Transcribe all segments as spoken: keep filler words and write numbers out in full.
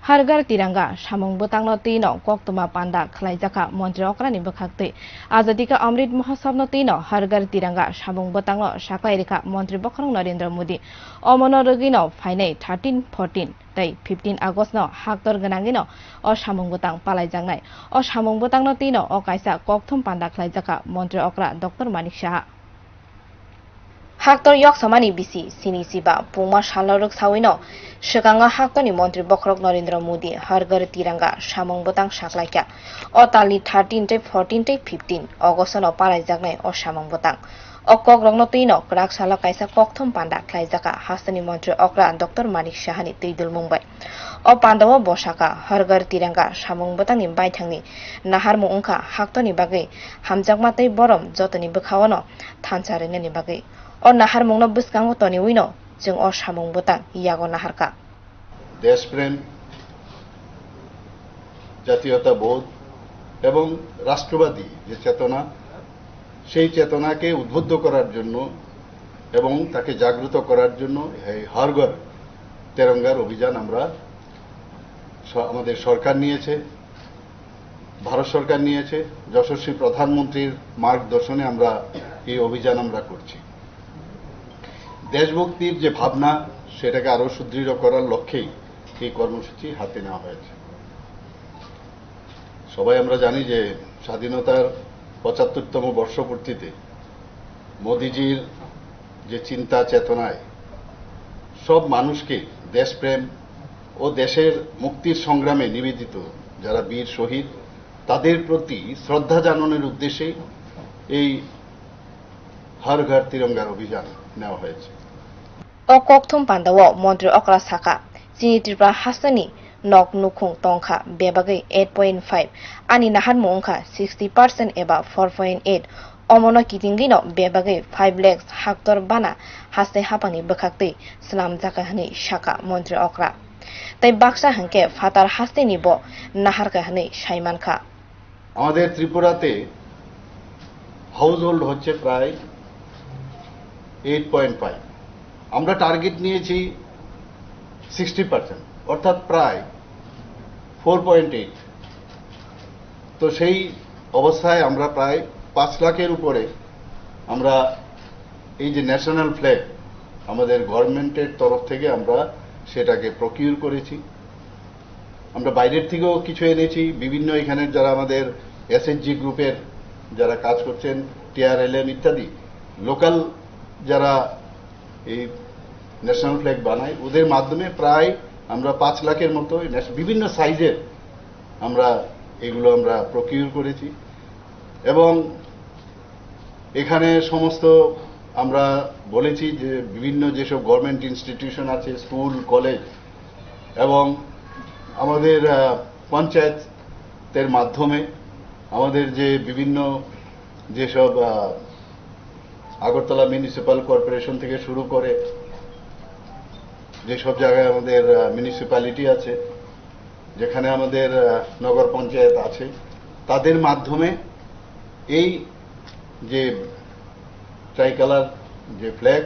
Har Ghar Tiranga samung bwtangno twino koktwma panda khlaijakha montri okrani bwkhaktwi. Azadi ka Amrit Mahotsav no twino Har Ghar Tiranga samung bwtangno saklai rikha montri bokhorok Narendra Modi. Omono rwgwino phainai thirteen, fourteen tei fifteen August no haktor gwnangwino o samung bwtang palaijaknai. O samung bwtangno twino o kaisa kokthum panda khlaijakha montri okra Doctor Manik Saha. Haktor yoksamani bisi sini siba pungma salno rwksawino swkango haktorni montri bokhorok Narendra Modi Har Ghar Tiranga samung bwtang saklaikha. O talni thirteen tei fourteen tei fifteen August no palaijaknai o samung bwtang. O kokrokno twino kwrak salo kaisa kokthum panda khlaijakha hasteni montri okra Doctor Manik Sahani twidulmung bai. O pandao bo sakha, Har Ghar Tiranga samung bwtangni baithangni naharmung wngkha, haktorni bagwi hamjakma tei borom jotoni bwkhaono thansa rwnani bagwi. O naharmungno bwskango toniwino chwng o samung bwtang yago naharkha. দেশপ্রেম, জাতীয়তাবোধ এবং রাষ্ট্রবাদী যে চেতনা, সেই চেতনাকে উদ্বুদ্ধ করার জন্য এবং তাকে জাগ্রত করার জন্য এই হর ঘর তেরঙ্গার অভিযান আমরা স-, আমাদের সরকার নিয়েছে, ভারত সরকার নিয়েছে। যশস্বী প্রধানমন্ত্রীর মার্গদর্শনে আমরা এই অভিযান আমরা করছি। দেশভক্তির যে ভাবনা, সেটাকে আরো সুদৃঢ় করার লক্ষ্যেই এই কর্মসূচি হাতে নেওয়া হয়েছে। সবাই আমরা জানি যে স্বাধীনতার পঁচাত্তরতম বর্ষপূর্তিতে মোদিজির যে চিন্তা চেতনায় সব মানুষকে দেশপ্রেম ও দেশের মুক্তির সংগ্রামে নিবেদিত যারা বীর শহীদ, তাদের প্রতি শ্রদ্ধা জানানোর উদ্দেশ্যেই এই হর ঘর তিরঙ্গার অভিযান নেওয়া হয়েছে। O kokthum pandao montri okra sakha, chini Tripura hasteni nok nukhung tongkha bebagwi eight point five, ani naharmung wngkha sixty percent eba four point eight, omono kitingwino bebagwi five lakhs haktor bana haste hapangni bwkhaktwi swnamjakha hwnwi sakha montri okra. Tei baksa hwnkhe phatar hasteni bo naharkha hwnwi saimankha. আমাদের ত্রিপুরাতে house hold হচ্ছে প্রায় eight point five. আমরা টার্গেট নিয়েছি sixty percent, অর্থাৎ প্রায় four point eight. তো সেই অবস্থায় আমরা প্রায় পাঁচ লাখের উপরে আমরা এই যে ন্যাশনাল ফ্ল্যাগ আমাদের গভর্নমেন্টের তরফ থেকে আমরা সেটাকে প্রকিউর করেছি। আমরা বাইরের থেকেও কিছু এনেছি, বিভিন্ন এখানের যারা আমাদের এসএইচজি গ্রুপের যারা কাজ করছেন, টিআরএলএম ইত্যাদি লোকাল যারা এই ন্যাশনাল ফ্ল্যাগ বানায়, ওদের মাধ্যমে প্রায় আমরা পাঁচ লাখের মতো এই ন্যাশ-, বিভিন্ন সাইজের আমরা এগুলো আমরা প্রকিউর করেছি। এবং এখানে সমস্ত আমরা বলেছি যে বিভিন্ন যেসব গভর্নমেন্ট ইনস্টিটিউশন আছে, স্কুল, কলেজ এবং আমাদের, আহ, পঞ্চায়েতের মাধ্যমে আমাদের যে বিভিন্ন যেসব, আহ, আগরতলা মিউনিসিপ্যাল কর্পোরেশন থেকে শুরু করে যেসব জায়গায় আমাদের, আহ, মিউনিসিপ্যালিটি আছে, যেখানে আমাদের, আহ, নগর পঞ্চায়েত আছে, তাদের মাধ্যমে এই যে ট্রাইকালার যে ফ্ল্যাগ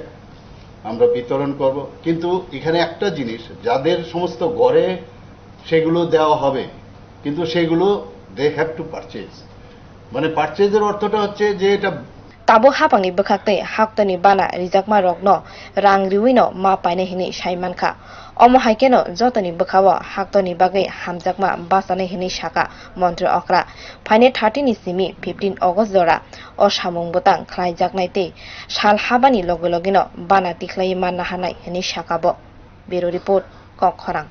আমরা বিতরণ করব। কিন্তু এখানে একটা জিনিস, যাদের সমস্ত ঘরে সেগুলো দেওয়া হবে, কিন্তু সেগুলো they have to purchase, মানে পারচেজের অর্থটা হচ্ছে যে এটা Tabuk hapangni bwkhaktwi haktorni bana rijakma rokno rang riwino ma painai hwnwi saimankha. Omo hai kheno jotoni bwkhao haktorni bagwi hamjakma bachanai hwnwi sakha montri okra. Phainai thirteen ni simi fifteen August jora o samung bwtang khlaijaknai tei sal habani loge logeno bana tikhlaiwi manna hanai hwnwi sakha bo. Bureau Report, Kok Khorang.